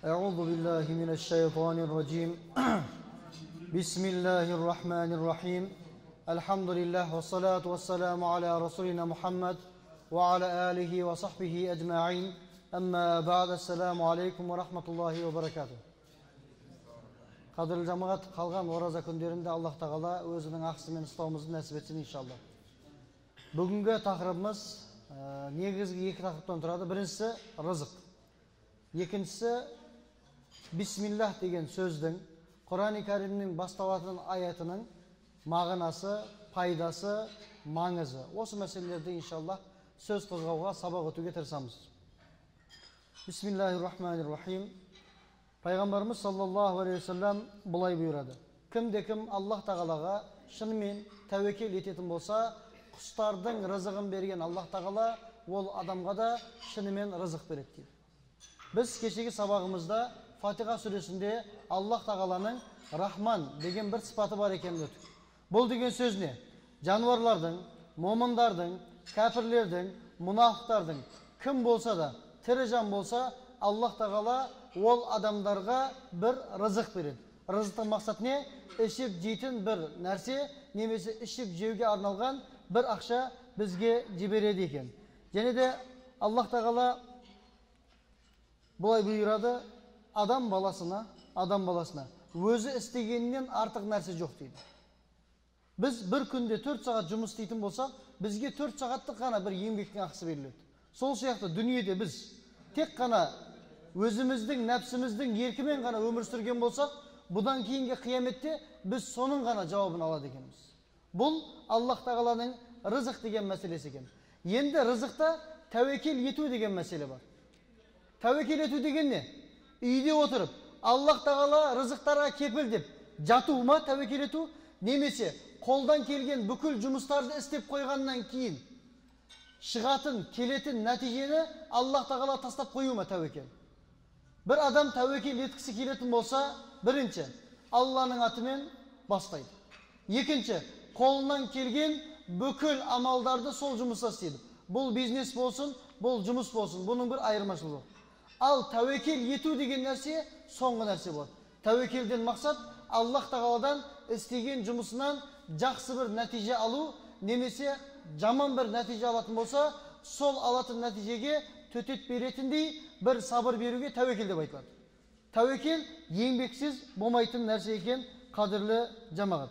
أعوذ بالله من الشيطان الرجيم. بسم الله الرحمن الرحيم. الحمد لله والصلاة والسلام على رسولنا محمد وعلى آله وصحبه أجمعين. أما بعد، السلام عليكم ورحمة الله وبركاته. Қадірлі жамағат, қалған ораза күндерінде Аллах Тағала өзінің ақысымен ұстауымызды нәсіп етсін иншалла. Бүгінгі тақырыбымыз негізгі екі тақырыптан тұрады. Біріншісі рызық. Екіншісі бисмиллах деген сөздің Құран-и Кәрімнің басталатын аятының мағынасы, пайдасы, маңызы. Осы мәселелерді иншалла сөз қозғауға, сабақ өтуге тырысамыз. Бисмиллахир-рахманир-рахим. Пайғамбарымыз саллаллаху алейхи уассалам былай бұйырады: кімде кім Аллах Тағалаға шынымен тәуекел ететін болса, құстардың рызығын берген Аллах Тағала ол адамға да шынымен рызық береді дейді. Біз кешегі сабағымызда Фатиха сүресінде Аллах Тағаланың Рахман деген бір сипаты бар екенін өттік. Бұл деген сөз не? Жануарлардың, момындардың, кәпірлердің, мұнафықтардың кім болса да, тірі жан болса, Аллах Тағала ол адамдарға бір рызық береді. Рызықтың мақсаты не? Ішіп жейтін бір нәрсе, немесе ішіп жеуге арналған бір ақша бізге жібереді екен. Және де Аллах Тағала бұлай бұйырады: адам баласына өзі істегенінен артық нәрсе жоқ дейді. Біз бір күнде 4 сағат жұмыс істейтін болсақ, бізге 4 сағаттық қана бір еңбектің ақысы беріледі. Сол сияқты дүниеде біз тек қана өзіміздің нәпсіміздің еркімен ғана өмір сүрген болсақ, бұдан кейінгі қияметте біз соның ғана жауабын алады екенбіз. Бұл Аллах Тағаланың рызық деген мәселесі екен. Енді рызықта тәуекел ету деген мәселе бар. Тәуекел ету деген не? Үйде отырып, Аллах Тағала рызықтарға кепіл деп жату ма тәуекел ету, немесе қолдан келген бүкіл жұмыстарды істеп қойғаннан кейін шығатын, келетін нәтижені Аллах Тағала тастап қою ма тәуекел? Бір адам тәуекел еткісі келетін болса, бірінші, Алланың атымен бастайды. Екінші, қолынан келген бүкіл амалдарды сол жұмыста істейді. Бұл бизнес болсын, бұл жұмыс болсын, бұның бір айырмашылығы жоқ. Ал тәуекел ету деген нәрсе соңғы нәрсе болады. Тәуекелден мақсат Аллах Тағаладан істеген жұмысынан жақсы бір нәтиже алу, немесе жаман бір нәтиже алатын болса, сол алатын нәтижеге төтеп беретіндей бір сабыр беруге тәуекел деп айтылады. Тәуекел еңбексіз болмайтын нәрсе екен, қадірлі жамағат.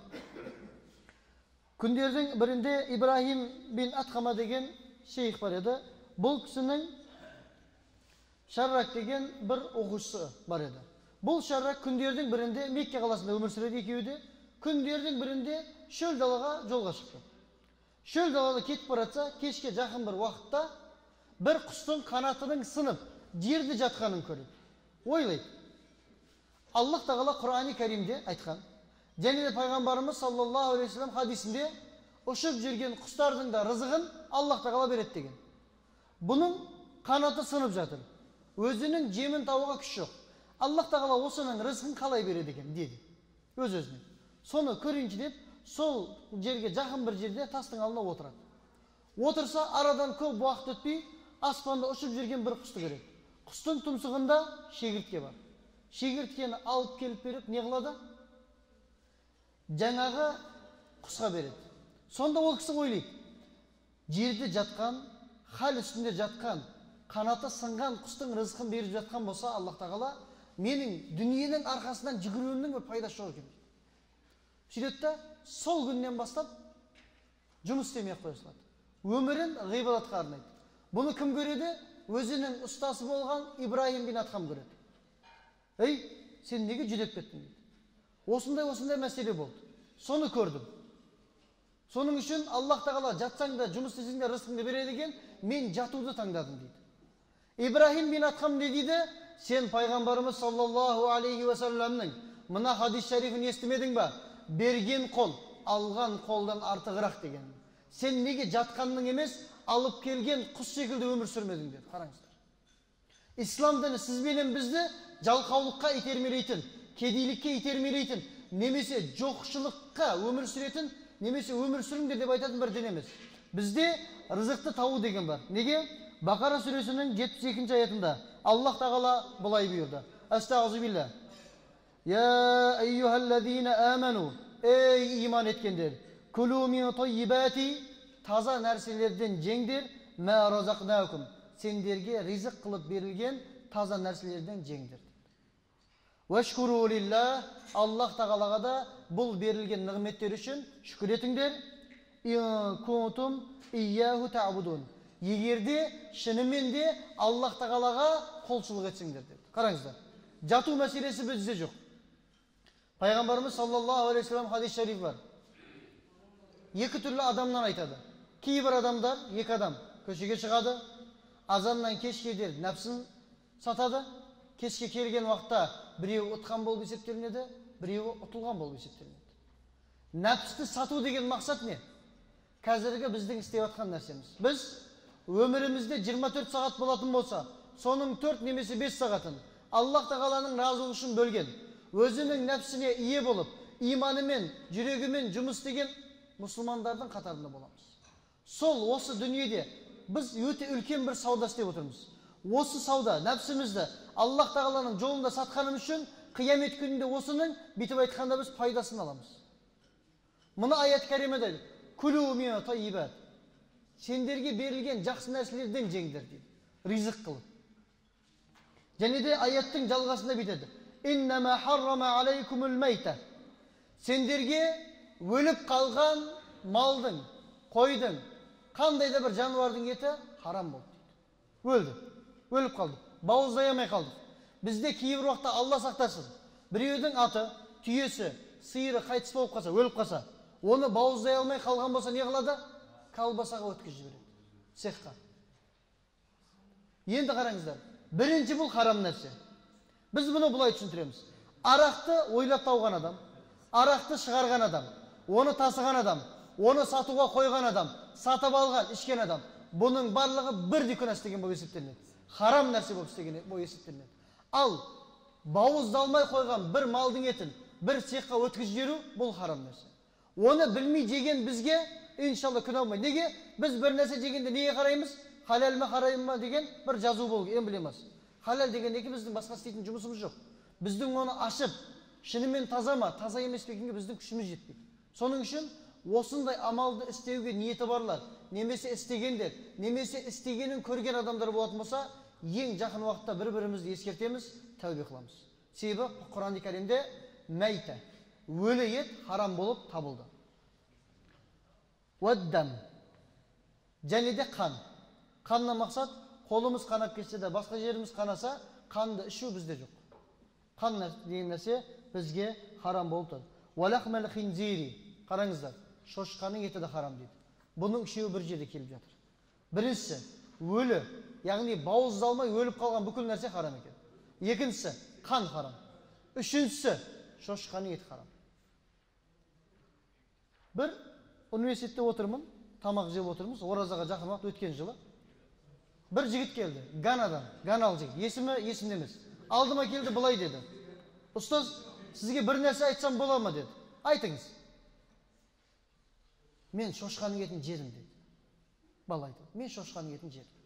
Күндердің бірінде Ибрахим бин Атхама деген шейх бар еді. Бұл кісінің Шаррак деген бір оқушысы бар еді. Бұл Шаррак күндердің бірінде Мекке қаласында өмір сүреді екеуі де. Күндердің бірінде шөл далаға жолға шықты. Шөл далада кетіп баратса, кешке жақын бір уақытта бір құстың қанатының сынып жерде жатқанын көреді. Ойлайды. Аллах Тағала Құран-и Кәрімде айтқан, және де пайғамбарымыз саллаллаху алейхи уассалам хадисінде ұшып жүрген құстардың да рызығын Аллах Тағала береді деген. Бұның қанаты сынып жатыр. Өзінің жемін табуға күш жоқ. Аллах Тағала осының рызқын қалай береді екен деді өз өзіне. Соны көрейінші деп сол жерге жақын бір жерде тастың алдына отырады. Отырса, арадан көп уақыт өтпей аспанда ұшып жүрген бір құсты көреді. Құстың тұмсығында шегіртке бар. Шегірткені алып келіп беріп не қылады? Жаңағы құсқа береді. Сонда ол кісі ойлайды: жерде жатқан, хал үстінде жатқан, қанаты сынған құстың рызқын беріп жатқан болса, Аллах Тағала менің дүниенің арқасынан жүгіруімнің бір пайдасы жоқ екен дейді. Сөйтеді де сол күннен бастап жұмыс істемей ақ қоя салады. Өмірін ғибадатқа арнайды. Бұны кім көреді? Өзінің ұстасы болған Ибрахим бин Атхам көреді. Ей, сен неге жүдеп кеттің дейді. Осындай мәселе болды. Соны көрдім. Соның үшін Аллах Тағала жатсаң да жұмыс істесең де рызқыңды береді екен, мен жатуды таңдадым дейді. Ибрахим бин Атхам не дейді? Сен пайғамбарымыз саллаллаху алейхи уассаламның мына хадис шарифін естімедің ба? Берген қол алған қолдан артығырақ деген. Сен неге жатқанның емес, алып келген құс секілді өмір сүрмедің деді. Қараңыздар. Ислам діні сіз бенен бізді жалқаулыққа итермелейтін, кедейлікке итермелейтін, немесе жоқшылыққа өмір сүретін, немесе өмір сүріңдер деп айтатын бір дін емес. Бізде рызықты табу деген бар. Неге? Бақара сүресінің 72-ші аятында Аллах Тағала былай бұйырды. Әстағзубилля. Я әйюхаллазина аману, ей иман еткендер, кулу мин таййибати, таза нәрселерден жеңдер, ма разақнакум, сендерге ризық қылып берілген таза нәрселерден жеңдер. Уашкуру лилlah, Аллах тағалаға да бұл берілген нығметтер үшін шүкір етіңдер. Ин кунтум ияху та'будун. Егер де шынымен де Аллах тағалаға құлшылық етсеңдер деді. Қараңыздар. Жату мәселесі бізде жоқ. Пайғамбарымыз саллаллаху алейхи вассалам хадис шариф бар. Екі түрлі адамнан айтады. Кейбір адамдар, екі адам көшеге шығады, азаннан кешке дейін нәпсін сатады. Кешке келген уақытта біреуі ұтқан болып есептелінеді, біреуі ұтылған болып есептелінеді. Нәпсті сату деген мақсат не? Қазіргі біздің істеп жатқан нәрсеміз. Біз өмірімізде 24 сағат болатын болса, соның 4 немесе 5 сағатын Аллах тағаланың разылығы үшін бөлген, өзінің нәпсіне ие болып, иманымен, жүрегімен жұмыс істеген мұсылмандардың қатарында боламыз. Сол осы дүниеде біз өте үлкен бір сауда істеп отырмыз. Осы сауда нәпсімізді Аллах тағаланың жолында сатқанымыз үшін қиямет күнінде осының бүйтіп айтқанда біз пайдасын аламыз. Мұны аят кәримеде күлу мин таййибат, сендерге берілген жақсы нәрселерден жеңдер дейді, ризық қылып. Және де аяттың жалғасында бүйтеді: иннама харрама алейкумул майта, сендерге өліп қалған малдың, қойдың, қандай да бір жануардың еті харам болды дейді. Өлді, өліп қалды, бауыздай алмай қалдық. Бізде кейбір уақытта Алла сақтасын, біреудің аты, түйесі, сиыры қайтыс болып қалса, өліп қалса, оны бауыздай алмай қалған болса не қылады? Колбасаға өткізіп жібереді, цехқа. Енді қараңыздар, бірінші бұл харам нәрсе. Біз бұны бұлай түсіндіреміз. Арақты ойлап тауған адам, арақты шығарған адам, оны тасыған адам, оны сатуға қойған адам, сатып алған, ішкен адам, бұның барлығы бірдей күнә істеген болып есептелінеді. Харам нәрсе болып істеген болып есептелінеді. Ал бауыздалмай қойған бір малдың етін бір цехқа өткізіп жіберу бұл харам нәрсе. Оны білмей жеген бізге иншалла күнә болмайды. Неге? Біз бір нәрсе жегенде неге қараймыз? Халал ма, харам ма деген бір жазу болу эмблемасы. Халал дегеннен кейін біздің басқа істейтін жұмысымыз жоқ. Біздің оны ашып, шынымен таза ма, таза емес пе екенге біздің күшіміз жетпейді. Соның үшін осындай амалды істеуге ниеті барлар, немесе істегендер, немесе істегенін көрген адамдар болатын болса, ең жақын уақытта бір-бірімізді ескертеміз, тәубе қыламыз. Себебі Құран-ы Кәрімде мәйта, өлі ет харам болып табылды. Уаддам, және де қан. Қаннан мақсат, қолымыз қанап кетсе де, басқа жеріміз қанаса, қанды ішу бізде жоқ. Қан деген нәрсе бізге харам болып тұрады. Уалахмал хинзири, қараңыздар, шошқаның еті де харам дейді. Бұның үшеуі бір жерде келіп жатыр. Біріншісі, өлі, яғни бауыздалмай өліп қалған бүкіл нәрсе харам екен. Екіншісі, қан харам. Үшіншісі, шошқаның еті харам. Бір университетте отырмын, тамақ жеп отырмыз, оразаға жақын уақыт, өткен жылы. Бір жігіт келді, Ганадан, ганалы жігіт, есімі есімде емес. Алдыма келді, былай деді: ұстаз, сізге бір нәрсе айтсам бола ма деді. Айтыңыз. Мен шошқаның етін жедім деді. Бала айтады, мен шошқаның етін жедім.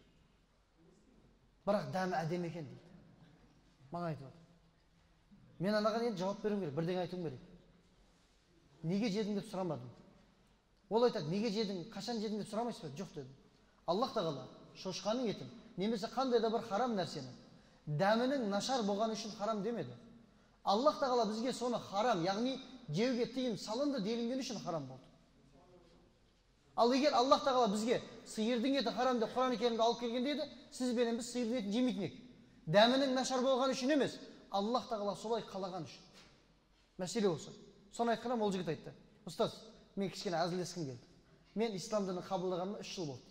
Бірақ дәмі әдемі екен дейді. Маған айтып отыр. Мен анаған енді жауап беруім керек, бірдеңе айтуым керек. Неге жедің деп сұрамадым. Ол айтады, неге жедің, қашан жедің деп сұрамайсыз ба? Жоқ дедім. Аллах тағала шошқаның етін, немесе қандай да бір харам нәрсені дәмінің нашар болғаны үшін харам демеді. Аллах тағала бізге соны харам, яғни жеуге тыйым салынды делінген үшін харам болды. Ал егер Аллах тағала бізге сиырдың еті харам деп Құран Кәрімде алып келгенде еді, сіз бенен біз сиырдың етін жемейтін едік. Дәмінің нашар болғаны үшін емес, Аллах тағала солай қалаған үшін. Мәселе осы. Соны айтқаннан ол жігіт айтты: ұстаз, мен кішкене әзілдескім келді. Мен ислам дінін қабылдағаныма 3 жыл болды.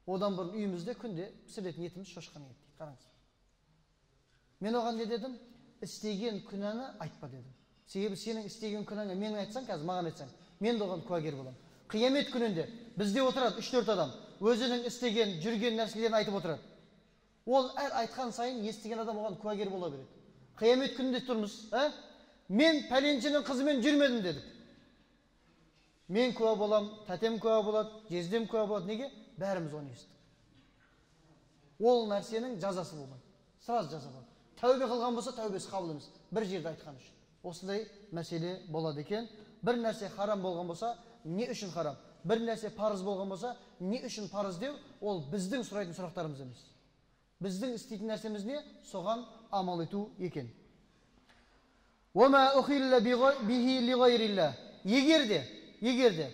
Одан бұрын үйімізде күнде пісіретін етіміз шошқаның еті дейді. Қараңыз. Мен оған не дедім? Істеген күнәні айтпа дедім. Себебі сенің істеген күнәңе менің айтсаң, қазір маған айтсаң, мен де оған куәгер боламын. Қиямет күнінде бізде отырады 3-4 адам, өзінің істеген, жүрген нәрселерін айтып отырады. Ол әр айтқан сайын естіген адам оған куәгер бола береді. Қиямет күнінде тұрмыз, ә? Мен пәленшенің қызымен жүрмедім дедік. Мен куә болам, тәтем куә болады, жездем куә болады. Неге? Бәріміз оны естідік. Ол нәрсенің жазасы болмайды. Сразу жаза болады. Тәубе қылған болса, тәубесі қабыл емес. Бір жерде айтқан үшін. Осындай мәселе болады екен. Бір нәрсе харам болған болса, не үшін харам? Бір нәрсе парыз болған болса, не үшін парыз деу, ол біздің сұрайтын сұрақтарымыз емес. Біздің істейтін нәрсеміз не? Соған амал ету екен. Егер де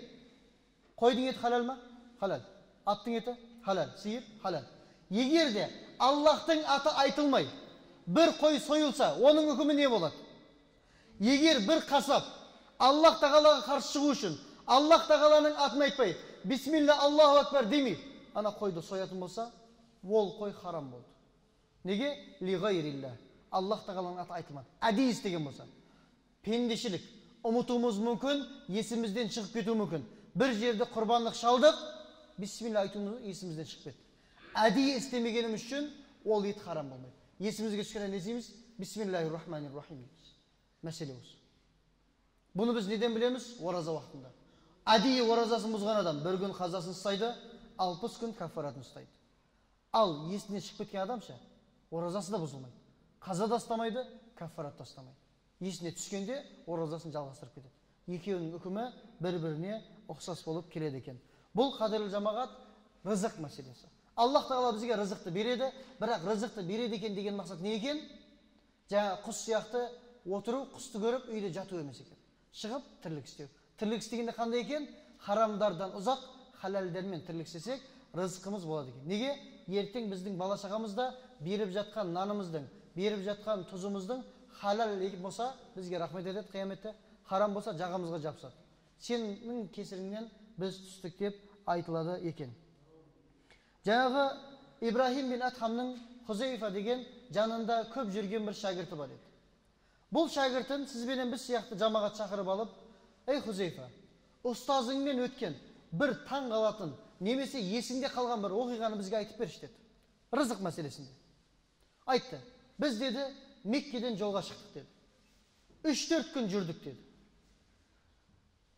қойдың еті халал ма? Халал. Аттың еті? Халал. Сиыр? Халал. Егер де Аллахтың аты айтылмай, бір қой сойылса, оның үкімі не болады? Егер бір қасап Аллах тағалаға қарсы шығу үшін Аллах тағаланың атын айтпай, бисмилля Аллаху акбар демей, ана қойды соятын болса, ол қой харам болды. Неге? Ли ғайрилля. Аллах тағаланың аты айтылмады. Әдейі істеген болса. Пендешілік. Ұмытуымыз мүмкін, есімізден шығып кетуі мүмкін. Бір жерде құрбандық шалдық, бисмилля айтуымыз есімізден шығып кетті. Әдейі істемегеніміз үшін ол ет харам болмайды. Есімізге түскенде не дейміз? Бисмиллахир-рахманир-рахим дейміз. Мәселе осы. Бұны біз неден білеміз? Ораза уақытында. Әдейі оразасын бұзған адам бір күн қазасын ұстайды, 60 күн кафаратын ұстайды. Ал есінен шығып кеткен адам ше, оразасы да бұзылмайды. Қаза да ұстамайды, кафарат та ұстамайды. Есіне түскенде оразасын жалғастырып кетеді. Екеуінің үкімі бір-біріне ұқсас болып келеді екен. Бұл қадірлі жамағат рызық мәселесі. Аллах тағала бізге рызықты береді, бірақ рызықты береді екен деген мақсат не екен? Жаңа құс сияқты отыру, құсты көріп үйде жату емес екен. Шығып тірлік істеу. Тірлік істегенде қандай екен? Харамдардан ұзақ, халалдармен тірлік істесек, рызқымыз болады екен. Неге? Ертең біздің бала шағамыз да беріп жатқан нанымыздың, беріп жатқан тұзымыздың халал болса, бізге рахмет етеді қияметте, харам болса жағамызға жабысады. Сенің кесіріңнен біз түстік деп айтылады екен. Жаңағы Ибрахим бин Адхамның Хузейфа деген жанында көп жүрген бір шәкірті бар еді. Бұл шәкіртін сізбенен біз сияқты жамағат шақырып алып, ей Хузейфа, ұстазыңмен өткен бір таң қалатын, немесе есіңде қалған бір оқиғаны бізге айтып берші деді. Рызық мәселесінде. Айтты. Біз деді, Меккеден жолға шықтық деді. 3-4 күн жүрдік деді.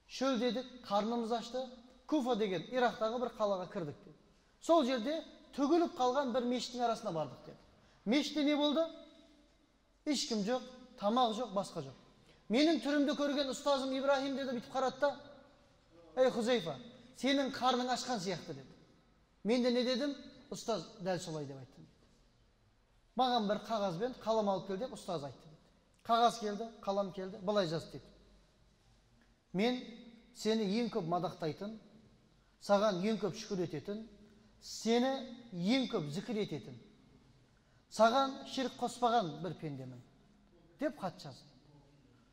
Шөлдедік, қарнымыз ашты. Куфа деген Ирактағы бір қалаға кірдік деді. Сол жерде төгіліп қалған бір мешіттің арасына бардық деді. Мешітте не болды? Ешкім жоқ, тамақ жоқ, басқа жоқ. Менің түрімді көрген ұстазым Ибрахим деді, бүйтіп қарады да, ей Хузейфа, сенің қарның ашқан сияқты деді. Мен де не дедім? Ұстаз дәл солай деп айттым. Маған бір қағазбен қалам алып кел деп ұстаз айтты деді. Қағаз келді, қалам келді, былай жазды деді. Мен сені ең көп мадақтайтын, саған ең көп шүкір ететін, сені ең көп зікір ететін, саған ширк қоспаған бір пендемін деп хат жазды.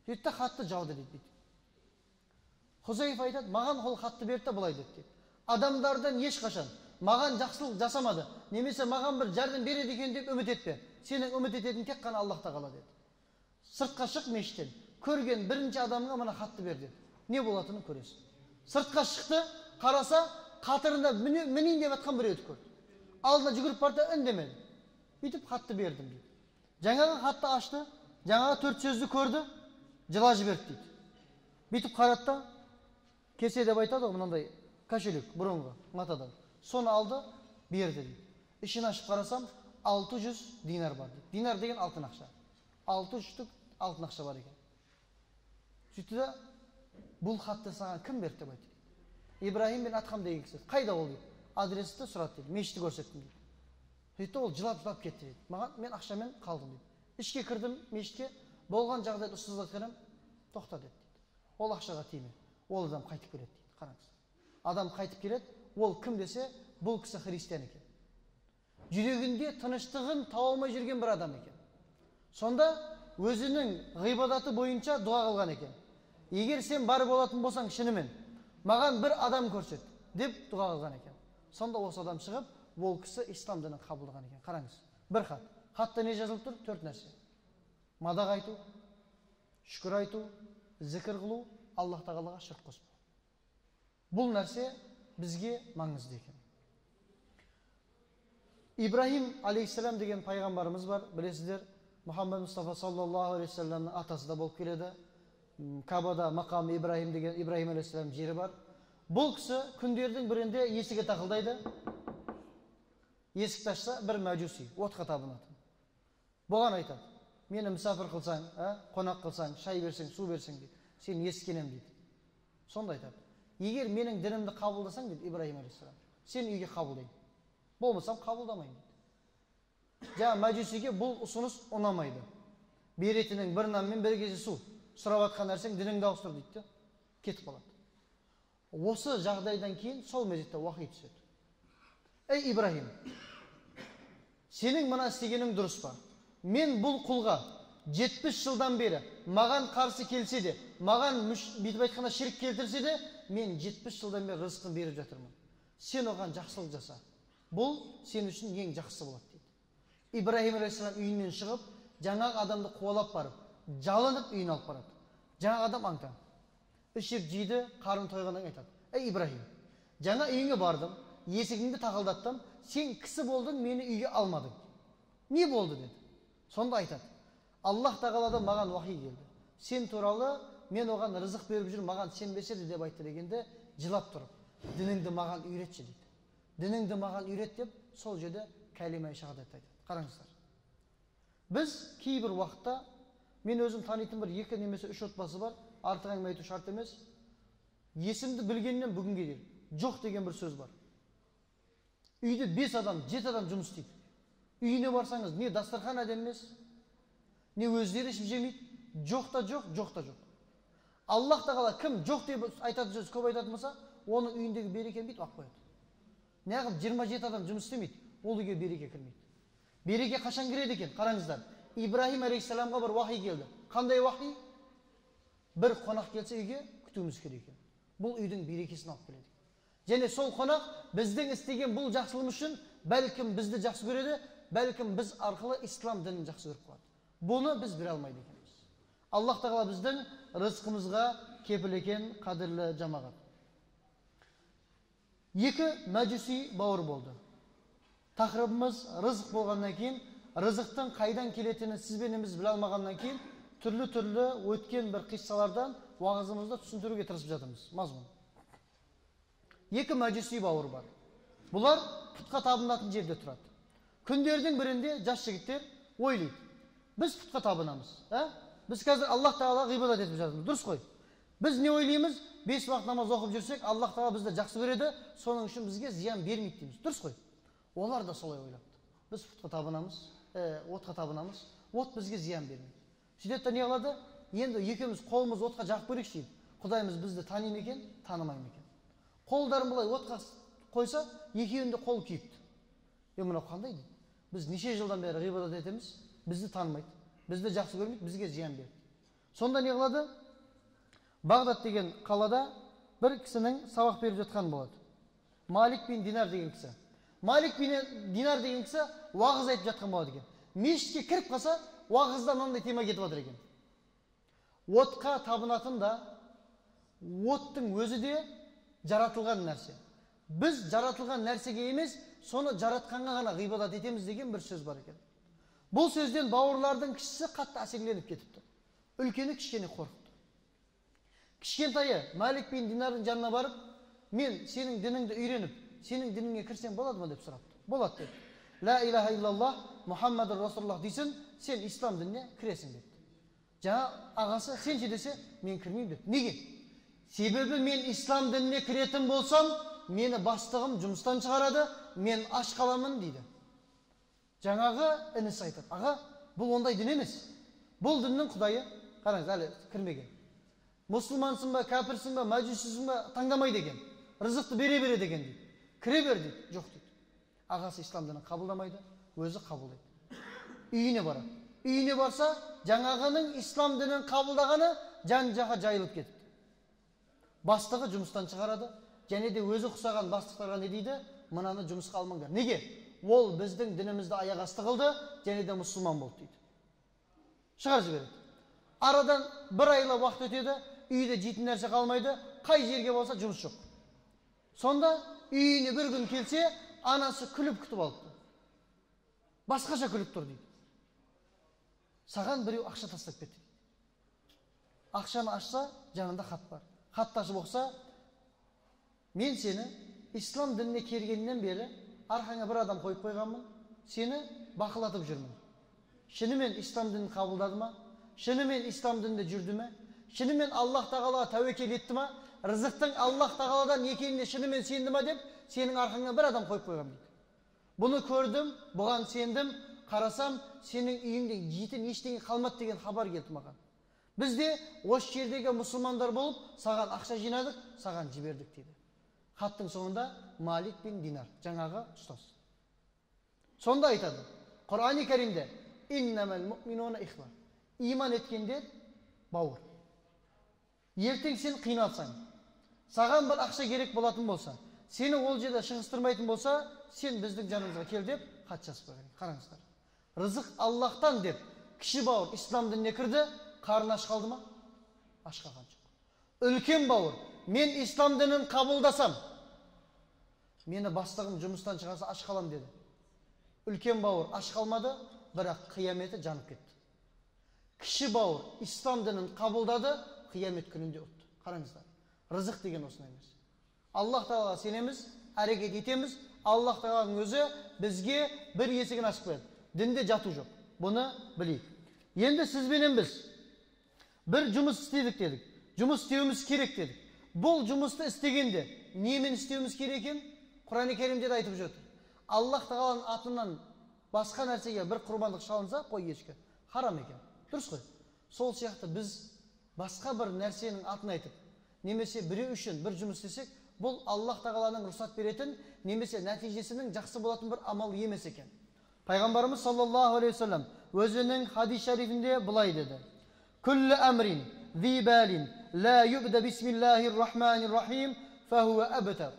Сөйтті хатты жауды дейді. Хузейфа айтады, маған ол хатты берді былай деді. Адамдардан ешқашан маған жақсылық жасамады, немесе маған бір жәрдем береді екен деп үміт етпе. Сенің үміт ететін тек қана Аллах тағала деді. Сыртқа шық мешіттен, көрген бірінші адамға мына хатты бер деді. Не болатынын көресің. Сыртқа шықты, қараса, қатырында мінейін деп жатқан біреуді көрді. Алдына жүгіріп барды, үндемеді. Бүйтіп хатты бердім дейді. Жаңағы хатты ашты, жаңағы 4 сөзді көрді, жыла жіберді дейді. Бүйтіп қарады да, кесе деп айтады ғой, мынандай кошелек бұрынғы матадан. Соны алды, берді дейді. Ішін ашып қарасам, 600 динар бар дейді. Динар деген алтын ақша. 600 штук алтын ақша бар екен. Сөйтті де, бұл хатты саған кім берді деп айтты. Ибрахим бин Адхам деген кісі. Қайда ол дейді. Адресті сұрады дейді. Мешітті көрсеттім дейді. Сөйтті ол жылап-жылап кетті дейді. Маған мен ақшамен қалдым дейді. Ішке кірдім мешітке, болған жағдайды ұстазға айтқаным, тоқта деді дейді. Ол ақшаға тиме. Ол адам қайтып келеді дейді. Қараңыз. Адам қайтып келеді, ол кім десе, бұл кісі христиан екен. Жүрегінде тыныштығын таба алмай жүрген бір адам екен. Сонда өзінің ғибадаты бойынша дұға қылған екен. Егер сен бар болатын болсаң шынымен, маған бір адам көрсет деп дұға қылған екен. Сонда осы адам шығып, ол кісі ислам дінін қабылдаған екен. Қараңыз, бір хат. Хатта не жазылып тұр? 4 нәрсе. Мадақ айту, шүкір айту, зікір қылу, Аллах тағалаға шірк қоспау. Бұл нәрсе бізге маңызды екен. Ибрахим алейхиссалам деген пайғамбарымыз бар, білесіздер, Мұхаммед Мұстафа саллаллаху алейхи вассаламның атасы да болып келеді. Кабада мақам Ибрахим деген Ибрахим алейхиссалам жері бар. Бұл кісі күндердің бірінде есігі тақылдайды. Есікті ашса бір мәжуси, отқа табынатын. Бұған айтады, мені мүсәпір қылсаң, қонақ қылсаң, шай берсең, су берсең дейді, сен ескенем дейді. Сонда айтады, егер менің дінімді қабылдасаң дейді Ибраһим алейхиссалам, сен үйге қабылдаймын, болмасам қабылдамаймын дейді. Жаңа мәжусиге бұл ұсыныс ұнамайды. Беретінің бір нан мен бір кесе су, сұрап жатқан нәрсең дініңді ауыстыр дейді де, кетіп қалады. Осы жағдайдан кейін сол мезетте уахи түседі. Ей Ибраһим, сенің мына істегенің дұрыс па? Мен бұл құлға 70 жылдан бері маған қарсы келсе де, маған бүйтіп айтқанда ширк келтірсе де, мен 70 жылдан бері рызқын беріп жатырмын. Сен оған жақсылық жаса. Бұл сен үшін ең жақсысы болады дейді. Ибраһим алейхиссалам үйінен шығып, жаңағы адамды қуалап барып, жалынып үйіне алып барады. Жаңағы адам аң-таң. Ішіп жейді, қарын тойғаннан кейін айтады: "Ей Ибраһим, жаңа үйіңе бардым, есігіңді тақылдаттым, сен кісі болдың, мені үйге алмадың. Не болды?" деді. Сонда айтады: "Аллах тағаладан маған уахи келді. Сен туралы мен оған рызық беріп жүр, маған сенбесе де деп айтты" дегенде, жылап тұрып, дініңді маған үйретші дейді. Дініңді маған үйрет деп, сол жерде кәлима шахадат айтады. Қараңыздар. Біз кейбір уақытта, мен өзім танитын бір 2 немесе 3 отбасы бар, артық әңгіме айту шарт емес. Есімді білгеннен бүгінге дейін жоқ деген бір сөз бар. Үйде 5 адам, 7 адам жұмыс істейді. Үйіне барсаңыз, не дастархан әдемі емес, не өздері ішіп жемейді, жоқ та жоқ, жоқ та жоқ. Аллах тағала кім жоқ деп айтатын сөз көп айтатын болса, оның үйіндегі берекені бүйтіп алып қояды. Неғып 27 адам жұмыс істемейді, ол үйге береке кірмейді. Береке қашан кіреді екен? Қараңыздар. Ибраһим алейхиссаламға бір уахи келді. Қандай уахи? Бір қонақ келсе үйге күтуіміз керек екен. Бұл үйдің берекесін алып келеді. Және сол қонақ біздің істеген бұл жақсылығымыз үшін бәлкім бізді жақсы көреді, бәлкім біз арқылы ислам дінін жақсы көріп қалады. Бұны біз біле алмайды екенбіз. Аллах тағала біздің рызқымызға кепіл екен, қадірлі жамағат. 2 мәжуси бауыр болды. Тақырыбымыз рызық болғаннан кейін, рызықтың қайдан келетінін сіз бен біз біле алмағаннан кейін, түрлі-түрлі өткен бір қиссалардан уағызымызды түсіндіруге тырысып жатырмыз. Мазмұн. 2 мәжуси бауыр бар. Бұлар пұтқа табынатын жерде тұрады. Күндердің бірінде жас жігіттер ойлайды. Біз пұтқа табынамыз. Біз қазір Аллах тағалаға ғибадат етіп жатырмыз. Дұрыс қой. Біз не ойлаймыз? 5 уақыт намаз оқып жүрсек, Аллах тағала бізді жақсы көреді, соның үшін бізге зиян бермейді дейміз. Дұрыс қой. Олар да солай ойлапты. Біз пұтқа табынамыз, отқа табынамыз, от бізге зиян бермейді. Сөйтеді де не қылады? Енді екеуміз қолымыз отқа жағып көрейікші дейді. Құдайымыз бізді тани ма екен, танымай ма екен? Қолдарын былай отқа қойса, екеуінің де қолы күйіпті. Мынау қандай дейді? Біз неше жылдан бері ғибадат етеміз, бізді танымайды, бізді жақсы көрмейді, бізге зиян береді. Сонда не қылады? Бағдат деген қалада бір кісінің сабақ беріп жатқан болады. Малик бин Динар деген кісі. Малик бин Динар деген кісі уағыз айтып жатқан болады екен. Мешітке кіріп қалса, уағызда мынандай тема кетіп жатыр екен. Отқа табынатын да, оттың өзі де жаратылған нәрсе. Біз жаратылған нәрсеге емес, соны жаратқанға ғана ғибадат етеміз деген бір сөз бар екен. Бұл сөзден бауырлардың кішісі қатты әсерленіп кетіпті. Үлкені кішкене қорқыпты. Кішкентайы Малик бин Динардың жанына барып, мен сенің дініңді үйреніп, сенің дініңе кірсем болады ма деп сұрапты. Болады деді. Ла илаха иллаллах, Мухаммадур Расулуллах дейсің, сен ислам дініне кіресің депті. Жаңа ағасы сен ше десе, мен кірмеймін депті. Неге? Себебі мен ислам дініне кіретін болсам, мені бастығым жұмыстан шығарады, мен аш қаламын дейді. Жаңағы інісі айтады: аға, бұл ондай дін емес. Бұл діннің құдайы, қараңыз, әлі кірмеген. Мұсылмансың ба, кәпірсің ба, мәжусисің ба, таңдамайды екен. Рызықты бере береді екен дейді. Кіре бер дейді. Жоқ дейді. Ағасы ислам дінін қабылдамайды, өзі қабылдайды. Үйіне барады. Үйіне барса, жаңағының ислам дінін қабылдағаны жан-жаққа жайылып кетіпті. Бастығы жұмыстан шығарады, және де өзі құсаған бастықтарға не дейді? Мынаны жұмысқа алмаңдар. Неге? Ол біздің дінімізді аяқ асты қылды, және де мұсылман болды дейді. Шығарып жібереді. Арадан бір айлап уақыт өтеді, үйде жейтін нәрсе қалмайды, қай жерге болса жұмыс жоқ. Сонда үйіне бір күн келсе, анасы күліп күтіп алыпты. Басқаша күліп тұр дейді. Саған біреу ақша тастап кетті. Ақшаны ашса, жанында хат бар. Хатты ашып оқыса, мен сені ислам дініне келгеннен бері арқаңа бір адам қойып қойғанмын, сені бақылатып жүрмін. Шынымен ислам дінін қабылдады ма? Шынымен ислам дінінде жүрді ме? Шынымен Аллах тағалаға тәуекел етті ма? Рызықтың Аллах тағаладан екеніне шынымен сенді ма деп сенің арқаңа бір адам қойып қойған дейді. Бұны көрдім, бұған сендім, қарасам, сенің үйіңде жейтін ештеңе қалмады деген хабар келді маған. Біз де осы жердегі мұсылмандар болып, саған ақша жинадық, саған жібердік дейді. Хаттың соңында Малик бин Динар, жаңағы ұстаз. Сонда айтады, Құран-ы Кәрімде иннамал муъминуна ихва. Иман еткендер бауыр. Ертең сен қиналсаң, саған бір ақша керек болатын болса, сені ол жерде шығыстырмайтын болса, сен біздің жанымызға кел деп хат жазып қойған. Қараңыздар. Рызық Аллахтан деп кіші бауыр ислам дініне кірді, қарны аш қалды ма? Аш қалған жоқ. Үлкен бауыр, мен ислам дінін қабылдасам, мені бастығым жұмыстан шығарса аш қалам деді. Үлкен бауыр аш қалмады, бірақ қияметі жанып кетті. Кіші бауыр ислам дінін қабылдады, қиямет күнінде ұтты. Қараңыздар, рызық деген осындай нәрсе. Аллах тағалаға сенеміз, әрекет етеміз, Аллах тағаланың өзі бізге бір есігін ашып қояды. Дінде жату жоқ. Бұны білейік. Енді сізбенен біз бір жұмыс істедік дедік. Жұмыс істеуіміз керек дедік. Бұл жұмысты істегенде немен істеуіміз керек екен? Құран-ы Кәрімде де айтып жатыр. Аллах тағаланың атынан басқа нәрсеге бір құрбандық шалынса, қой ешкі харам екен. Дұрыс қой. Сол сияқты біз басқа бір нәрсенің атын айтып, немесе біреу үшін бір жұмыс істесек, бұл Аллах тағаланың рұқсат беретін, немесе нәтижесінің жақсы болатын бір амал емес екен. Пайғамбарымыз саллаллаху алейхи уассалам өзінің хадис шарифінде былай деді: Күллі әмрин зи балин ла юбда бисмиллахир рахманир рахим фахуа абтар.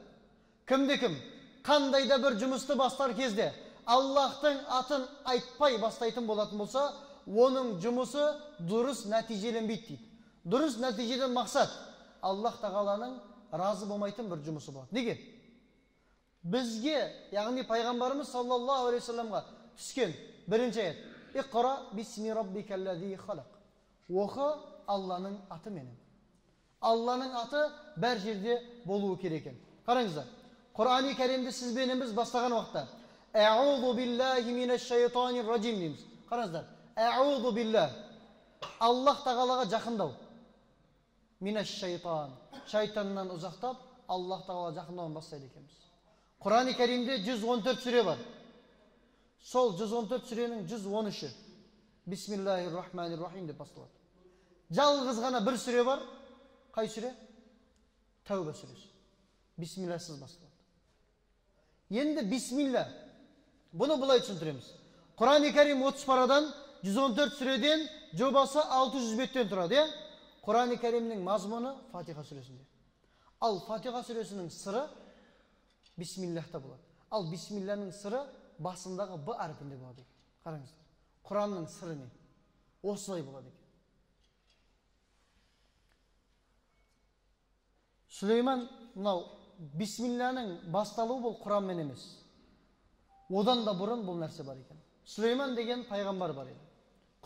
Кімде кім қандай да бір жұмысты бастар кезде Аллахтың атын айтпай бастайтын болатын болса, оның жұмысы дұрыс нәтижеленбейді дейді. Дұрыс нәтижеден мақсат Аллах тағаланың разы болмайтын бір жұмысы болады. Неге? Бізге, яғни пайғамбарымыз саллаллаху алейхи уассаламға түскен бірінші аят: Иқра бисми раббикаллази халақ. Оқы Алланың атыменен. Алланың аты бәр жерде болуы керек екен. Қараңыздар, Құран-ы Кәрімді сізбенен біз бастаған уақытта Әузу биллахи минаш-шайтанир ражим дейміз. Қараңыздар, әузу биллах, Аллах тағалаға жақындау. Минаш-шайтан, шайтаннан ұзақтап, Аллах тағалаға жақындауын бастайды екенбіз. Құран-ы Кәрімде 114 сүре бар. Сол 114 сүренің 113-і Бисмиллахир-рахманир-рахим деп басталады. Жалғыз ғана бір сүре бар. Қай сүре? Тәуба сүресі. Бисмилласыз басталады. Енді бисмилла. Бұны былай түсіндіреміз. Құран-ы Кәрім 30 парадан, 114 сүреден, жобасы 600 беттен тұрады, иә? Құран-ы Кәрімнің мазмұны Фатиха сүресінде. Ал Фатиха сүресінің сыры бисмиллахта болады. Ал бисмилланың сыры басындағы Б әрпінде болады екен. Қараңыздар. Құранның сыры не? Осылай болады екен. Сүлейман, мынау бисмилланың басталуы бұл Құранмен емес. Одан да бұрын бұл нәрсе бар екен. Сүлейман деген пайғамбар бар еді.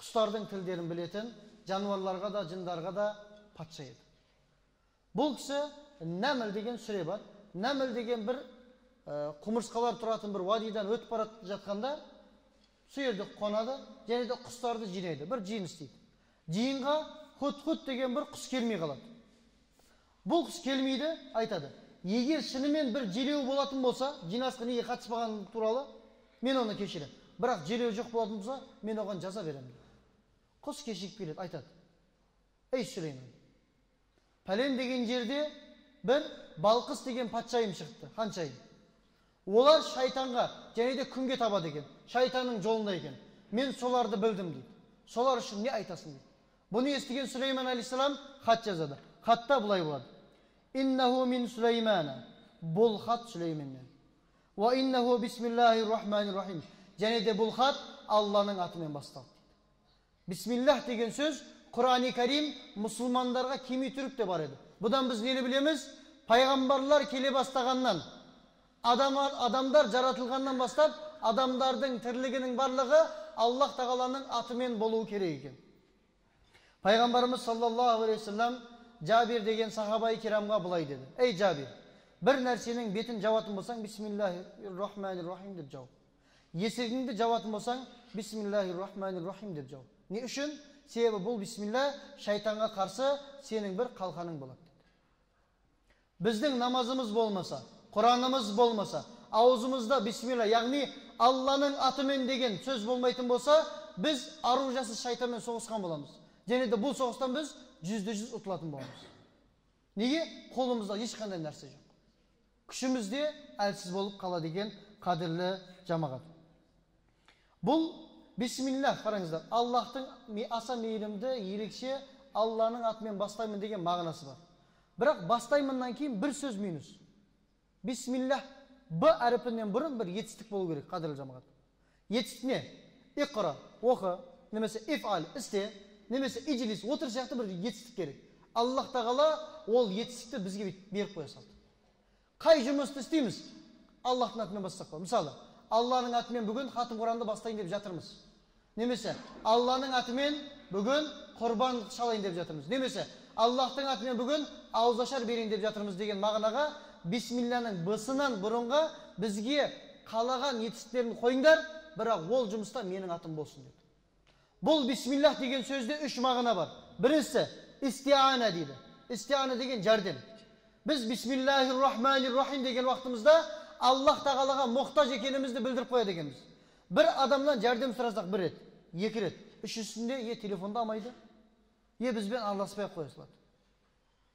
Құстардың тілдерін білетін, жануарларға да, жындарға да патша еді. Бұл кісі Нәміл деген сүре бар. Нәміл деген бір құмырсқалар тұратын бір уадидан өтіп бара жатқанда сол жерде қонады, және де құстарды жинайды, бір жиын істейді. Жиынға худ-худ деген бір құс келмей қалады. Бұл құс келмейді, айтады: егер шынымен бір желеу болатын болса, жиналысқа неге қатыспаған туралы, мен оны кешіремін. Бірақ желеу жоқ болатын болса, мен оған жаза беремін. Құс кешігіп келеді, айтады: ей Сүлейман, пәлен деген жерде бір Балқыс деген патшайым шықты, ханшайым. Олар шайтанға және де күнге табады екен, шайтанның жолында екен. Мен соларды білдім дейді. Солар үшін не айтасың дейді. Бұны естіген Сүлейман алейхиссалам хат жазады. Хатта былай болады: Иннаху мин Сүлеймана. Бұл хат Сүлейменнен. Уа иннаху бисмиллахир рахманир рахим. Және де бұл хат Алланың атымен басталды дейді. Бисмиллах деген сөз Құран-ы Кәрім мұсылмандарға кеми түрік те бар еді. Бұдан біз нені білеміз? Пайғамбарлар келе бастағаннан, адамдар жаратылғаннан бастап, адамдардың тірлігінің барлығы Аллах тағаланың атымен болуы керек екен. Пайғамбарымыз саллаллаху алейхи уассалам Жабир деген сахабай кирамға былай деді: Ей Жабир, бір нәрсенің бетін жабатын болсаң, бисмиллахир-рахманир-рахим деп жауып. Есігіңді жабатын болсаң, бисмиллахир-рахманир-рахим деп жау. Не үшін? Себебі бұл бисмилля шайтанға қарсы сенің бір қалқаның болады деді. Біздің намазымыз болмаса, Құранымыз болмаса, аузымызда бисмилля, яғни Алланың атымен деген сөз болмайтын болса, біз аружасыз шайтанмен соғысқан боламыз. Және де бұл соғыстан біз 100% ұтылатын боламыз. Неге? Қолымызда ешқандай нәрсе жоқ. Күшіміз де әлсіз болып қалады екен, қадірлі жамағат. Бұл бисмилля, қараңыздар, Аллахтың аса мейірімді, ерекше Алланың атымен бастаймын деген мағынасы бар. Бірақ бастаймыннан кейін бір сөз минус. Бисмилля Б әріпінен бұрын бір етістік болу керек, қадірлі жамағат. Етістік не? Иқра, оқы, немесе ифал, істе, немесе иджлис, отыр сияқты бір етістік керек. Аллах тағала ол етістікті бізге беріп қоя салды. Қай жұмысты істейміз? Аллахтың атымен бастасақ болады. Мысалы, Алланың атымен бүгін хатым Құранды бастайын деп жатырмыз. Немесе Алланың атымен бүгін құрбан шалайын деп жатырмыз. Немесе Аллахтың атымен бүгін ауызашар берейін деп жатырмыз деген мағынаға бисмилляның б-сынан бұрынғы бізге қалаған етістіктерін қойыңдар, бірақ ол жұмыста менің атым болсын деді. Бұл бисмиллах деген сөзде үш мағына бар. Біріншісі истиана дейді. Истиана деген жәрдем. Біз бисмиллахир-рахманир-рахим деген уақытымызда Аллах тағалаға мұқтаж екенімізді білдіріп қояды екенбіз. Бір адамнан жәрдем сұрасақ бір рет, екі рет, үшіншісінде е телефонды алмайды, е бізбен араласпай қоя салады.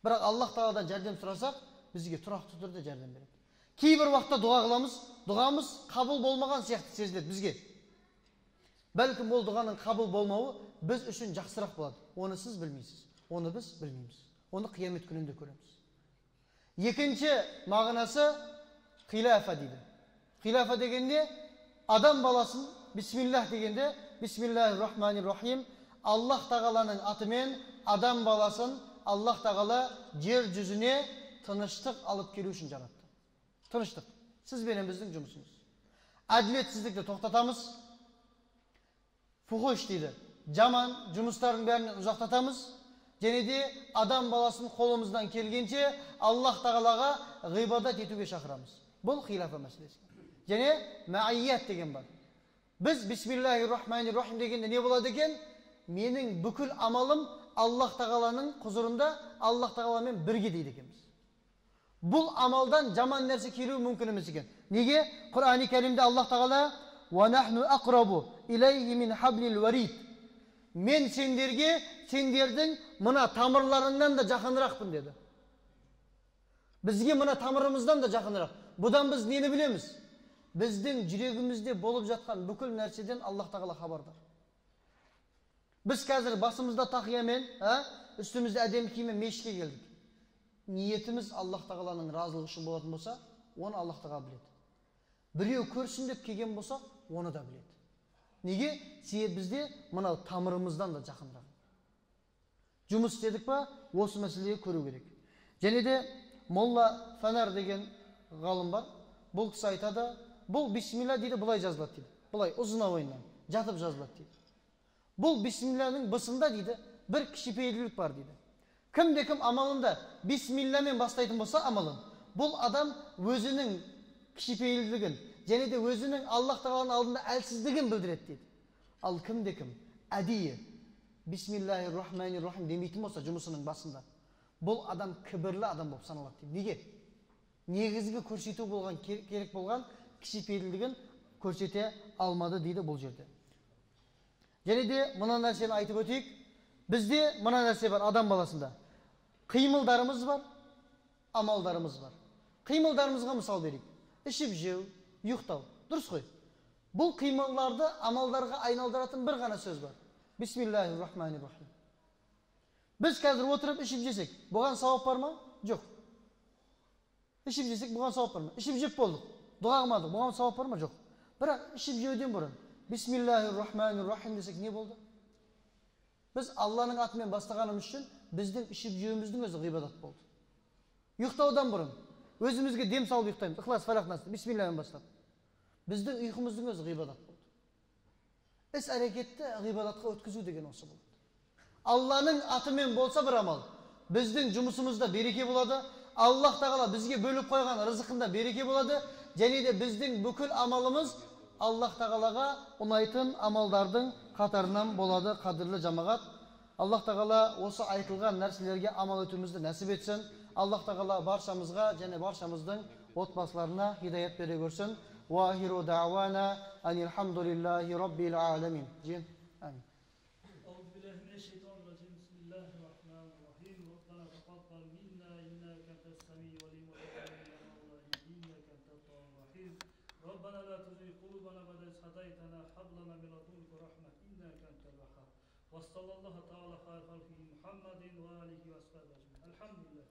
Бірақ Аллах тағаладан жәрдем сұрасақ, бізге тұрақты түрде жәрдем береді. Кейбір уақытта дұға қыламыз, дұғамыз қабыл болмаған сияқты сезіледі бізге. Бәлкім ол дұғаның қабыл болмауы біз үшін жақсырақ болады. Оны сіз білмейсіз, оны біз білмейміз. Оны қиямет күнінде көреміз. Екінші мағынасы хилафа дейді. Хилафа дегенде адам баласын бисмиллах дегенде бисмиллахир-рахманир-рахим Аллах тағаланың атымен адам баласын Аллах тағала жер жүзіне тыныштық алып келу үшін жаратты. Тыныштық. Сіз бенен біздің жұмысымыз. Әділетсіздікті тоқтатамыз. Фухуш дейді. Жаман жұмыстардың бәрінен ұзақтатамыз. Және де адам баласын қолымыздан келгенше Аллах тағалаға ғибадат етуге шақырамыз. Бұл хилафа мәселесі. Және маият деген бар. Біз бисмиллахир-рахманир-рахим дегенде не болады екен? Менің бүкіл амалым Аллах тағаланың құзырында, Аллах тағаламен бірге дейді екенбіз. Бұл амалдан жаман нәрсе келуі мүмкін емес екен. Неге? Құран-ы Кәрімде Аллах тағала «Ва нахну ақрабу илайхи мин хаблил варид». Мен сендерге, сендердің мына тамырларыңнан да жақынырақпын деді. Бізге мына тамырымыздан да жақынырақ. Бұдан біз нені білеміз? Біздің жүрегімізде болып жатқан бүкіл нәрседен Аллах тағала хабардар. Біз қазір басымызда тақиямен, үстімізде әдемі киіммен мешітке келдік. Ниетіміз Аллах тағаланың разылығы үшін болатын болса, оны Аллах тағала біледі. Біреу көрсін деп келген болса, оны да біледі. Неге? Себебі бізде мынау тамырымыздан да жақынырақ. Жұмыс істедік па, осы мәселеге көру керек. Және де Молла Фанар деген ғалым бар. Бұл кісі айтады, бұл бисмилля дейді, былай жазылады дейді. Былай ұзына бойынан жатып жазылады дейді. Бұл бисмилляның бысында дейді, бір кішіпейілділік бар дейді. Кімде кім амалында бисмиллямен бастайтын болса амалын, бұл адам өзінің кішіпейілділігін және де өзінің Аллах тағаланың алдында әлсіздігін білдіреді дейді. Ал кімде кім әдейі бисмиллахир-рахманир-рахим демейтін болса жұмысының басында, бұл адам кібірлі адам болып саналады дейді. Неге? Негізгі көрсету болған, керек болған кішіпейілділігін көрсете алмады дейді бұл жерде. Және де мына нәрсені айтып өтейік. Бізде мына нәрсе бар адам баласында. Қимылдарымыз бар, амалдарымыз бар. Қимылдарымызға мысал берейік. Ішіп жеу, ұйықтау. Дұрыс қой. Бұл қимылдарды амалдарға айналдыратын бір ғана сөз бар. Бисмиллахир-рахманир-рахим. Біз қазір отырып ішіп жесек, бұған сауап бар ма? Жоқ. Ішіп жесек, бұған сауап бар ма? Ішіп жеп болдық, дұға қылмадық, бұған сауап бар ма? Жоқ. Бірақ ішіп жеуден бұрын Бисмиллахир-рахманир-рахим десек не болды? Біз Алланың атымен бастағанымыз үшін біздің ішіп жеуіміздің өзі ғибадат болды. Ұйықтаудан бұрын өзімізге дем салып ұйықтаймыз. Ықлас, фалақ, нас, бисмиллямен бастап. Біздің ұйқымыздың өзі ғибадат болды. Іс әрекетті ғибадатқа өткізу деген осы болды. Алланың атымен болса бір амал, біздің жұмысымызда береке болады. Аллах тағала бізге бөліп қойған рызықында береке болады. Және де біздің бүкіл амалымыз Аллах тағалаға ұнайтын амалдардың қатарынан болады, қадірлі жамағат. Аллах тағала осы айтылған нәрселерге амал етуімізді нәсіп етсін. Аллах тағала баршамызға және баршамыздың отбасыларына хидаят бере көрсін. Уахиру дауана анилхамдулиллахи раббил аламин. Жиен. Амин. ربنا لا تزغ قلوبنا بعد إذ هديتنا هب لنا من لدنك رحمة إنك أنت الوهاب. وصلى الله تعالى خير خلقه محمد وآله وأصحابه أجمعين. الحمد لله.